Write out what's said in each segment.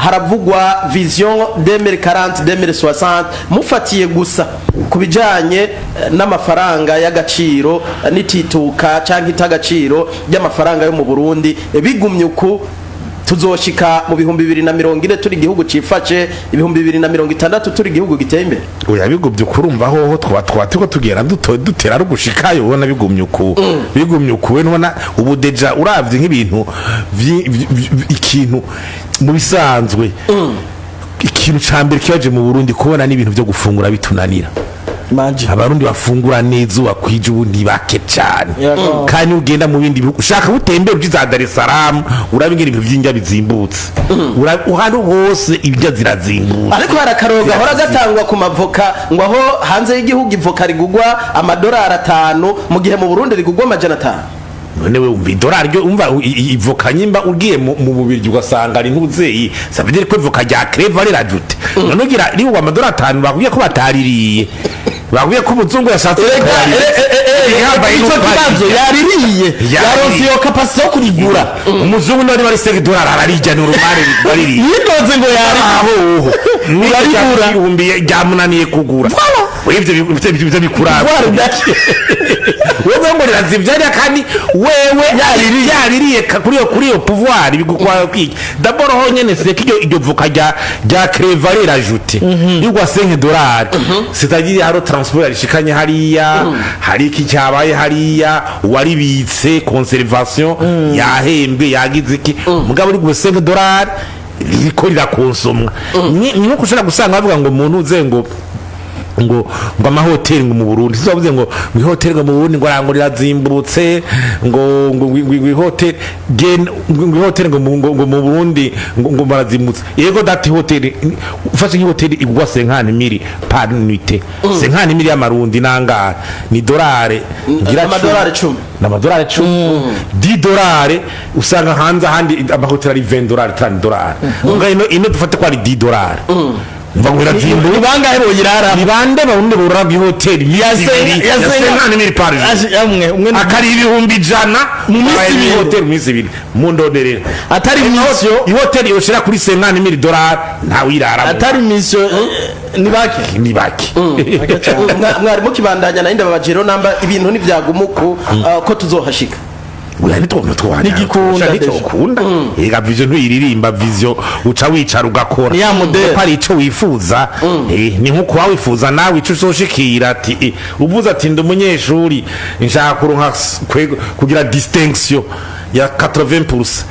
Haravugwa vision 2040, 2060. Mufatiye gusa ku bijanye n'amafaranga y'agaciro, n'itituka canke itagaciro ry'amafaranga yo mu Burundi, bigumye uku, tuzoshika mu 2040 turi igihugu cifashe, 2060 turi igihugu giteye imbere? Oya, bigumye kurumva hoho twaba turiko tugenda dutera rugushikayo. Ubona bigumye uku, bigumye uku, we ntubona ubu déjà uravye nk'ibintu ikintu mu bisanzwe, ikintu ca mbere kibaje mu Burundi, kubona n'ibintu vyo gufungura bitunanira. Manje. Abarundi bafungura neza wakwije ubu ntibake cyane. Kandi ugenda mu bindi bihugu, ushaka utembera uje za Dar es Salaam, uraba ingene ibintu vy'indya bizimbutse. Ahantu hose indya zirazimbutse. Ariko hari akarogo gahora gatangwa ku mavoka, ngo aho hanze y'igihugu ivoka rigugwa amadolari 5, mu gihe mu Burundi rigugwa 500. None we umva idolari ryo, umva ivoka nyimba ugiye mu Bubirigi ugasanga ari ntuzeyi, ça veut dire ko ivoka rya crève ari rajoute. None ugira rigugwa amadolari 5, bakubwiye ko bataririye, bakubwiye ko umuzungu yashatse yambaye. Ico kibazo, yaririye? Yaririye. Yaronse iyo capacité yo kurigura? Umuzungu none bari 5 dolari ararirya, ni urumare baririye. Yidoze ngo yari Aho Urarigura. Ibihumbi byamunaniye kugura ivyo bikuraba. Voilà, udaki. Wewe ngo rirazimvye hariya, kandi wewe yaririye kuri iyo pouvoir bigukwa kwiki? D'abord honyene c'est que iryo voka rya crève rajouté yugwa 5 dollars, c'est-à-dire haro transport yarishikanye hariya, hari iki cyabaye hariya, uwaribitse conservation yahembwe, yagize iki. Mugabo uri 5 dollars ririko rirakonsomwa. Ni nko ushobora gusanga bavuga ngo umuntu uze ngo amahoteli ngo mu Burundi, sibavuze ngo ihoteli ngo mu Burundi ngo rango rirazimbutse, ngo ihoteli gen ngo ihoteli ngo mu Burundi ngo barazimbutse. Yego dati, hoteli ufashe nk'ihoteli igwa 50 mille par nuitée, 50 mille y'amarundi nangahe? Ni dolare ngira. Amadolari 10. N'amadolari 10, 10 dolari. Usanga hanze ahandi amahoteli ari 20 dolari, 30 dolari. Ubwo ino dufate ko ari 10 dolari, umva ngo irazimbutse. Ni bangahe boyirara? Ni bande barundi borora ihoteli ya 50 mille par jour? Amwe umwe Akari 100,000 Mu minsi abaye ibiri. Ihoteli mu minsi 2 mundonderera. Atari mission. Ihoteli yoshira kuri 50 mille dolari ntawiraramo. Atari mission, ni bake. Ni bake. Mwari mukibandanya nayo, ndababajero namba ibintu ntivyagumuku ko tuzohashika. Oya, nitwo twanya. Ntigikunda déjà. Nitokunda ega vision ntuyiririmba, vision uca wicara ugakora. Ni ya modèle. Ko ari ico wifuza, ni nko kuba wifuza nawe ico uzoshikira, ati uvuze ati ndi umunyeshuri, nshaka kuronka kugira distinction ya 80%,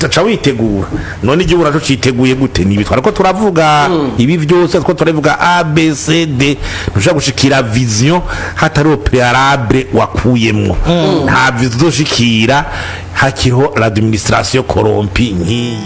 uca witegura. None igihugu naco citeguye gute? Nibi twariko turavuga, ibi vyose two turavuga, A B C D. Ntushobora gushikira vision hatari préalable wakuyemwo. Nta vision uzoshikira hakiriho l'administration corrompue nk'iyi.